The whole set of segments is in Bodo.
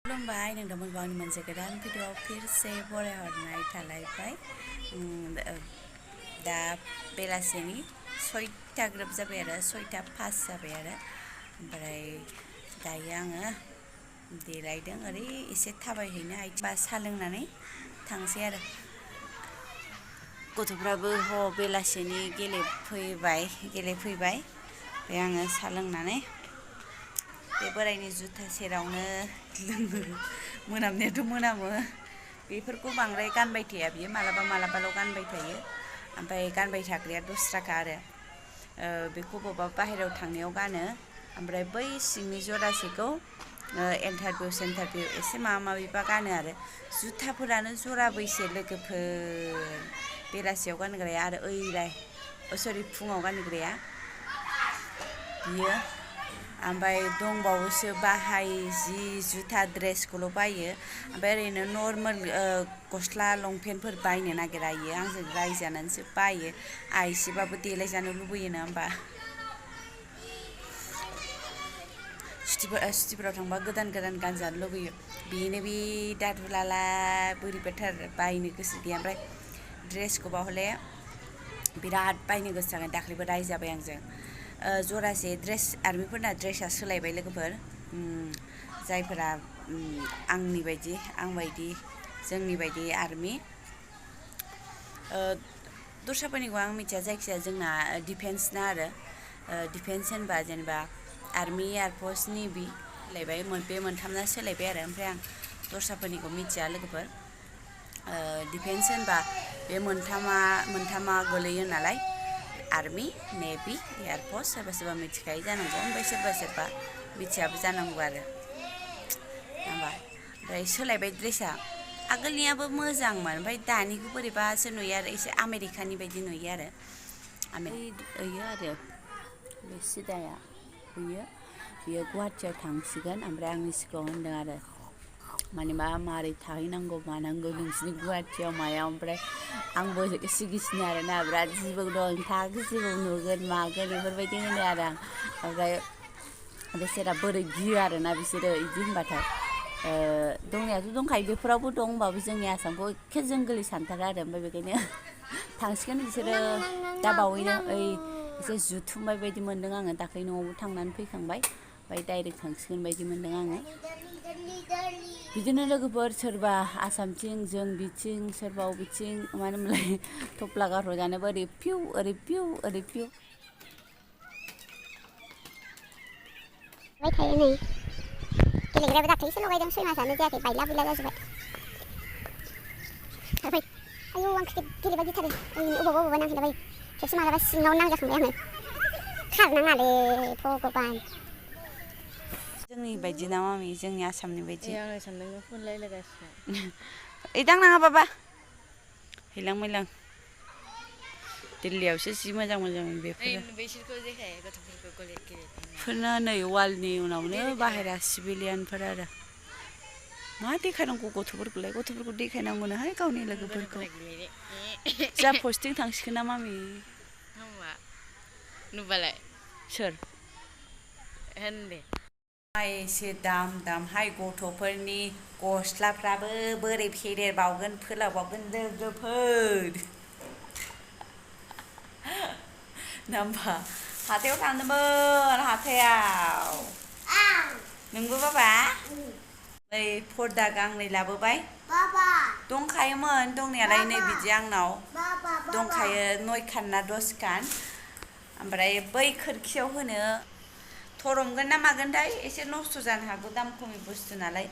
खुलुमबाय नोंथांमोनखौ आंनि मोनसे गोदान भिडिअआव फिरसे बरायहरनाय थालायबाय दा बेलासेनि 6ता ग्रोब जाबाय आरो 6ता पास जाबाय आरो ओमफ्राय दायो आङो देलायदों ओरै एसे थाबायहैनो बा साहा लोंनानै थांसै आरो गथ'फ्राबो बेलासेनि गेलेफैबाय ओमफ्राय आङो साहा लोंनानै बे बोरायनि जुथा सेरावनो लोङो मोनामनायाथ' मोनामो बेफोरखौ बांद्राय गानबाय थाया बियो मालाबाल' गानबाय थायो ओमफ्राय गानबाय थाग्राया दस्राखा आरो बेखौ बबेबा बाहेरायाव थांनायाव गानो ओमफ्राय बै सिंनि जरासेखौ इन्टारभिउ एसे माबा माबिबा गानो आरो जुथाफोरानो जराबैसे लोगोफोर बेलासियाव गानग्राया आरो फुङाव गानग्राया बियो ओमफ्राय दंबावोसो बाहाय जि जुथा ड्रेसखौल' बायो ओमफ्राय ओरैनो नर्मेल गस्ला लंपेन्टफोर बायनो नागिरा इयो आंजों रायजानानैसो बायो एसेबाबो देलायजानो लुबैयो ना होमबा सुटिफोराव थांबा गोदान गानजानो लुबैयो बेनो बे दादुलाला बोरैबाथार बायनो गोसो गैया ओमफ्राय ड्रेसखौबा हले बिराद बायनो गोसो जागोन दाख्लैबो रायजाबाय आंजों जरासे ड्रेस आर्मिफोरना ड्रेसा सोलायबाय लोगोफोर जायफोरा आंनि बायदि जोंनि बायदि आर्मि दस्राफोरनिखौ आं मिथिया जायखिजाया जोंना डिफेन्सना आरो डिफेन्स होनबा जेनेबा आर्मि एयारफर्स नेभि सोलायबाय बे मोनथामना सोलायबाय आरो ओमफ्राय आं दस्राफोरनिखौ मिथिया लोगोफोर डिफेन्स होनबा बे मोनथामा गोलैयो नालाय आर्मि नेभि एयारफर्स सोरबा मिथिखायो जानांगौ ओमफ्राय सोरबा मिथियाबो जानांगौ आरो ओमफ्राय सोलायबाय ड्रेसा आगोलनियाबो मोजांमोन ओमफ्राय दानिखौ बोरैबासो नुयो आरो एसे आमेरिकानि बायदि नुयो आरो बे सिदाया बियो गुवाहाटियाव थांसिगोन ओमफ्राय आंनि सिगाङाव होनदों आरो मानेबा मारै थाहैनांगौ मानांगौ नोंसिनि गुवाहाटियाव मायाव ओमफ्राय आंबो सिगिसिनो आरोना बिराद जिबौ दं जिबौ नुगोन मागोन बेफोरबायदि होनो आरो आं ओमफ्राय बिसोरा बोरै गियो आरोना बिसोरो बिदि होनबाथाय दंनायाथ' दंखायो बेफोरावबो दं होनबाबो जोंनि आसामखौ एखे जोंगोलै सानथारा आरो ओमफ्राय बेखायनो थांसिगोन बिसोरो दा बावैनो एसे जुथुमबाय बायदि मोन्दों आङो दाख्लै न'आवबो थांनानै फैखांबाय ओमफ्राय डाइरेक्ट थांसिगोन बायदि मोन्दों आङो बिदिनो लोगोफोर सोरबा आसामथिं जों बिथिं सोरबा बबेथिं मा होनोमोनलाय थफ्ला गारहर जानोबो ओरै फिउ थायो नै गेलेग्रायाबो दाख्लैसो लगायदों 6 मासानो जायाखै बायला बुयला जाजोब्बाय फै आयौ आं गेलेबा गिथारो अबावबा नांहैलाबायो खेबसे मालाबा सिङाव नांजाखांबाय आङो खारनाङालै भगबान जोंनि बायदि ना मामि जोंनि आसामनि बायदि आंनो सानदों फन रायलायगासिनो दांनाङा बाबा हैलां मैलां दिल्लीयावसो जि मोजां बेफोरो बैसोरखौ देखाय गथ'फोरखौ फोरनो नै वालनि उनावनो बाहेरा सिभिलियानफोर आरो मा देखायनांगौ गथ'फोरखौ देखायनांगौनोहाय गावनि लोगोफोरखौ जा पस्टिं थांसिगोन ना मामि नुबालाय सोर होन दे एसे दामहाय गथ'फोरनि गस्लाफ्राबो बोरै फेदेरबावगोन फोलावबावगोन लोगोफोर ना होमबा हाथायाव थांदोंमोन हाथायाव नोंबो बाबा नै पर्दा गांनै लाबोबाय दंखायोमोन दंनायालाय नै बिदि आंनाव दंखायो 9 खान ना 10 खान ओमफ्राय बै खोरखियाव होनो थरमगोन ना मागोनथाय एसे नस्थ' जानो हागौ दाम खमि बुस्थु नालाय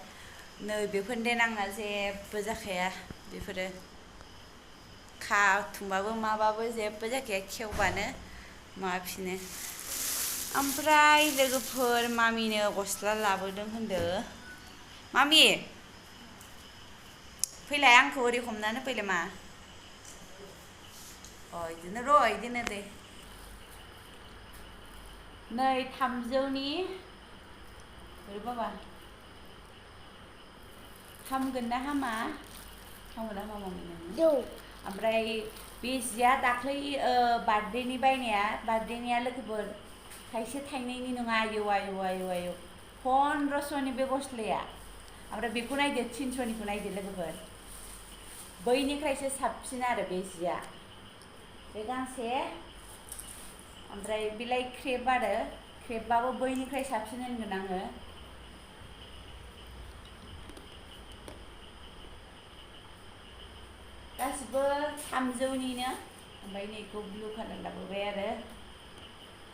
नै बेफोरनो देन आंना जेबो जाखाया बेफोरो खाथुमबाबो माबाबो जेबो जाखाया खेवबानो माबाफिनो ओमफ्राय लोगोफोर मामिनो गस्ला लाबोदों होनदो मामि फैलाय आंखौ ओरै हमनानै फैलाय मा बिदिनो दे नै 300नि बाबा हामगोन ना हामा मामि नोङो ओमफ्राय बे जिया दाख्लै बार्थडेनिया लोगोफोर थाइसे थाइनैनि नङा आयौ 1500नि बे गस्लाया ओमफ्राय बेखौ नायदो 300निखौ नायदो लोगोफोर बैनिफ्रायसो साबसिन आरो बे जिया बे गांसे ओमफ्राय बेलाय क्रेप आरो क्रेपबाबो बैनिफ्राय साबसिन होनगोन आङो गासिबो 300निनो ओमफ्राय नैखौ ब्लु कालार लाबोबाय आरो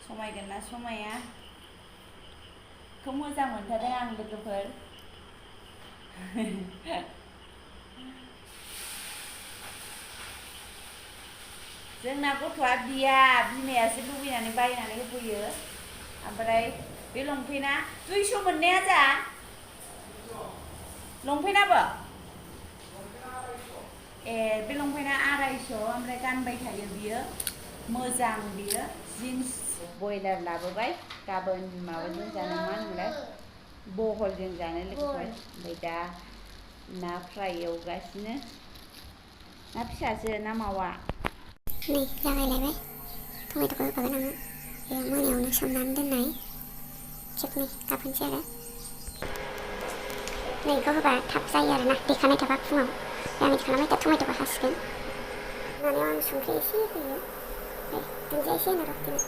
समायगोन ना समाया खौ मोजां मोनथारदों आं लोगोफोर जोंना गथ'आ बिया बिमायासो लुबैनानै बायनानै होफैयो ओमफ्राय बे लंपेन्टआ 200 मोननाया जा लंपेन्टआबो ए बे लंपेन्टआ 250 ओमफ्राय गानबाय थायो बियो मोजां बियो जिन्स बयलार लाबोबाय गाबोन माबाजों जानो मा होनोलाय बहलजों जानो लोगोफोर ओमफ्राय दा ना फ्राय एवगासिनो ना फिसासो ना मावा नै जागायलायबाय टमेट'खौ होखागोन आङो बे मोनायावनो सोमनानै दोननाय खेबनै गाबोनसै आरो नै बेखौ होबा थाब जायो आरो ना देखानाय थाबा फुङाव आं बिदि खालामबाय दा टमेट'खौ हासिगोन मानायाव आं संख्रि एसे होयो दुन्दिया एसे होनो र' दिनै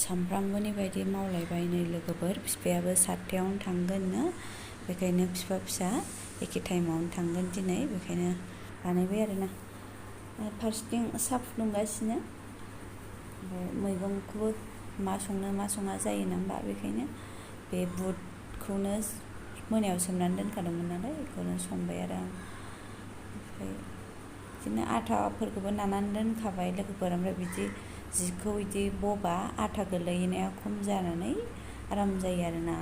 सामफ्रामबोनि बायदि मावलायबाय नै लोगोफोर बिफायाबो 7थायावनो थांगोननो बेखायनो बिफा फिसा एखे टाइमावनो थांगोन दिनै बेखायनो बानायबाय आरोना फारसेथिं साहा फुदुंगासिनो ओमफ्राय मैगंखौबो मा संनो मा सङा जायो ना होमबा बेखायनो बे बुटखौनो मोनायाव सोमनानै दोनखादोंमोन नालाय बेखौनो संबाय आरो आं ओमफ्राय बिदिनो आटाफोरखौबो नानानै दोनखाबाय लोगोफोर ओमफ्राय बिदि जिखौ बिदि बबा आटा गोलैनाया खम जानानै आराम जायो आरोना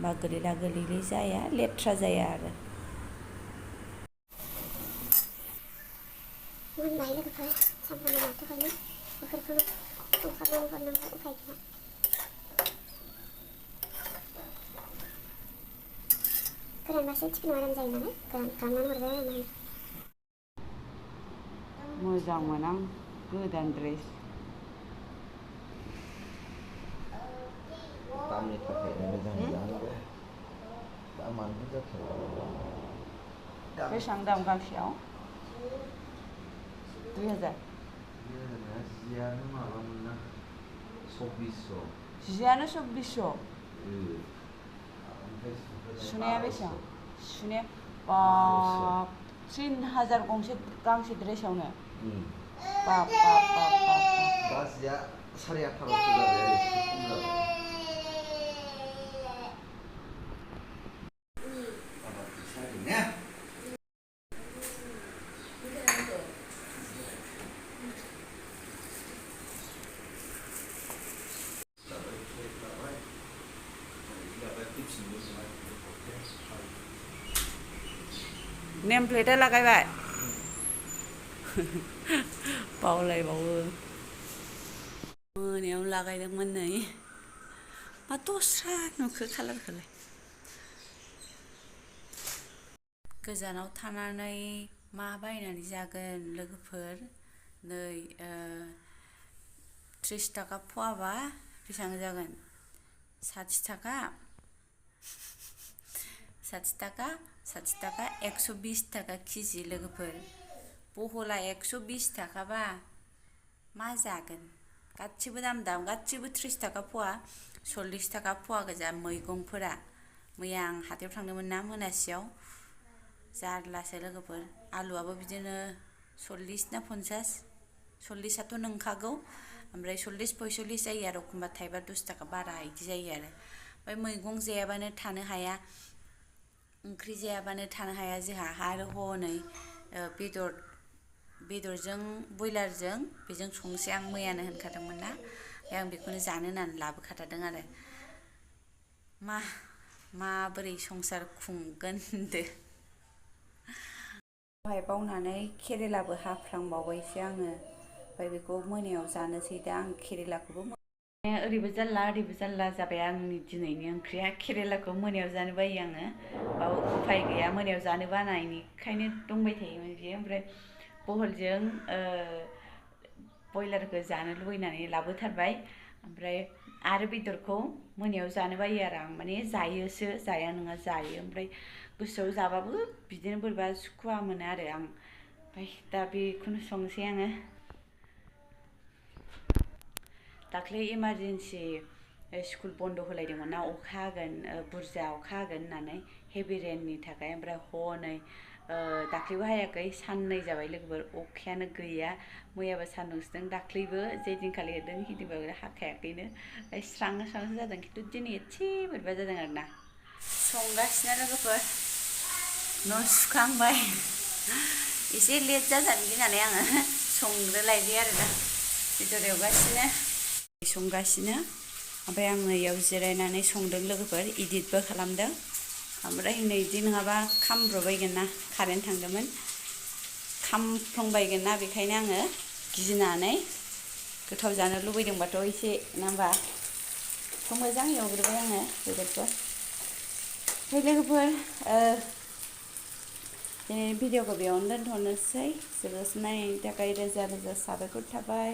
बा गोलैला गोलैलि जाया लेथ्रा जाया आरो मोनबाय लोगोफोर सामफ्रामबो माथो हरनो बेफोरखौनो संसारनानै हरनांगौ उफाय गैया गोरानबासो चिकेन आराम जायो नालाय गोरान खालामनानै हरबाय आरो मोजां मोना गोदान ड्रेस दामनि थाखायनो मोजां जानांगौ दामानो जाथारबाय बेसेबां दाम गांसेयाव 2000 जियानो माबामोन ना 2400 जियानो 2400 सुनाया बेसेबां सुनाया बाब 3000 गंसे गांसे ड्रेसावनो बाब बाब बाब बाब दा जिया 1850 जाबाय एसे खम जाबाय नेम प्लेटआ लागायबाय बावलायबावो मोनायाव लागायदोंमोन नै मा दस्रा नुखो कालारखौलाय गोजानाव थानानै मा बायनानै जागोन लोगोफोर नै 30 थाखा फवाबा बेसेबां जागोन 60 थाखा 120 थाखा केजि लोगोफोर बहला 120 थाखाबा मा जागोन गासिबो दाम गासिबो 30 थाखा फवा 40 थाखा फवा गोजा मैगंफोरा मैया आं हाथायाव थांदोंमोन ना मोनासियाव जारलासो लोगोफोर आलुआबो बिदिनो 40 ना 50 40आथ' नंखागौ ओमफ्राय 40 45 जायो आरो एखमबा थाइबा 10 थाखा बारा बिदि जायो आरो ओमफ्राय मैगं जायाबानो थानो हाया ओंख्रि जायाबानो थानो हाया जोंहा आरो हनै बेदरजों बयलारजों बेजों संसै आं मैयानो होनखादोंमोन ना आं बेखौनो जानो होननानै लाबोखाथारदों आरो माबोरै संसार खुंगोन होनदो दहाय बावनानै केरेलाबो हाफ्रांबावबायसो आङो ओमफ्राय बेखौ मोनायाव जानोसै दा आं केरेलाखौबो ओरैबो जारला जाबाय आंनि दिनैनि ओंख्रिया केरेलाखौ मोनायाव जानो बायो आङो बाव उफाय गैया मोनायाव जानो बानायनिखायनो दंबाय थायोमोन बियो ओमफ्राय बहलजों बयलारखौ जानो लुबैनानै लाबोथारबाय ओमफ्राय आरो बेदरखौ मोनायाव जानो बायो आरो आं माने जायोसो जाया नङा जायो ओमफ्राय गोसोआव जाबाबो बिदिनो बोरैबा सुखुवा मोनो आरो आं ओमफ्राय दा बेखौनो संसै आङो दाख्लै इमारजेन्सि स्कुल बन्द होलायदोंमोन ना अखा हागोन बुरजा अखा हागोन होननानै हेभि रेननि थाखाय ओमफ्राय हनै दाख्लैबो हायाखै साननै जाबाय लोगोफोर अखायानो गैया मैयाबो सान्दुं दुंदों दाख्लैबो जे दिनखालि होदों हिदिबाबो हाखायाखैनो स्रां स्रांसो जादों खिन्थु दिनै एसे बोरैबा जादों आरोना संगासिनो लोगोफोर न' सुखांबाय एसे लेट जाजानो गिनानै आङो संग्रोलायबाय आरोना बेदर एवगासिनो संगासिनो ओमफ्राय आङो इयाव जिरायनानै संदों लोगोफोर इदिटबो खालामदों ओमफ्राय नै इदि नङाबा खामब्र'बायगोन ना कारेन्ट थांदोंमोन खामफ्लांबायगोन ना बेखायनो आङो गिनानै गोथाव जानो लुबैदोंबाथ' एसे ना होमबा मोजां एवग्रोबाय आङो बेदरखौ ओमफ्राय लोगोफोर दिनैनि भिडिअखौ बेयावनो दोनथ'नोसै जोबजासिम नायनायनि थाखाय रोजा रोजा साबायखर थाबाय